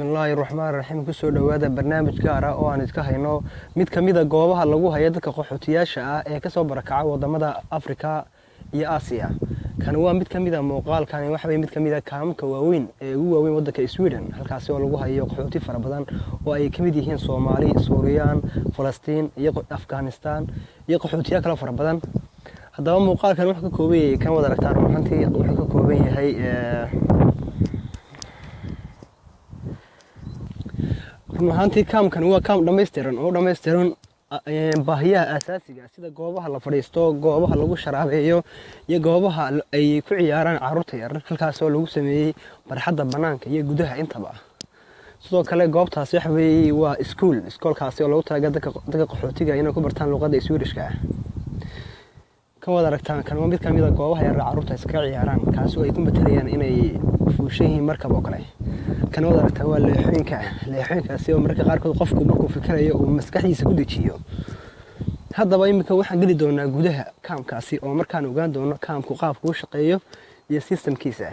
Bismillaahi raxmaan raxiim. Kusoo dhowaada barnaamij gaar ah oo aan iska hayno mid ka mid a goobaha lagu hayo dadka qaxootiyaasha ah ee kasoo barakaca wadamada Afrika iyo Aasiya. Kani waa mid ka mid a muuqaalkani waxa weye mid ka mid a kaamamka waaweyn ee ugu waaweyn wadanka Sweden, halkaasi oo lagu hayo qaxooti fara badan oo ay ka mid yihiin Soomaali, Suuriyaan, Falastiin iyo Afghanistan iyo qaxootiya kale fara badan. Haddaba muuqaalkan wuxuu ka kooban yahay kan wada aragtaan, ruuxantii wuxuu ka kooban yahay run ahaantii kaamkan waa kaam dhammaystiran oo dhammaystiran baahiyaha aasaasiga, sida goobaha la fadhiisto, goobaha lagu sharaabeeyo iyo goobaha ay ku ciyaaraan caruurta yar, halkaas oo lagu sameeyey barxadda banaanka iyo gudaha intaba. Sidoo kale goobtaasi waxa weeye waa iskuul, iskoolkaasi oo lagu talagalay dadka qaxootiga inay ku bartaan luqadda Swedishka ah. Kan wada aragtaan kan waa mid ka mid a goobaha yar caruurta iskaga ciyaaraan, kaasi oo ay ku matalayaan inay fuushan yihiin markab oo kale. Kan wada aragtaan waa leexooyinka, leexooyinkaasi oo mararka qaarkood qofku markuu fikirayo uu maskaxdiisa ku dejiyo. Haddaba iminka waxaan geli doonaa gudaha kaamkaasi oo markaan ogaan doono kaamku qaabku u shaqeeyo iyo systemkiisa.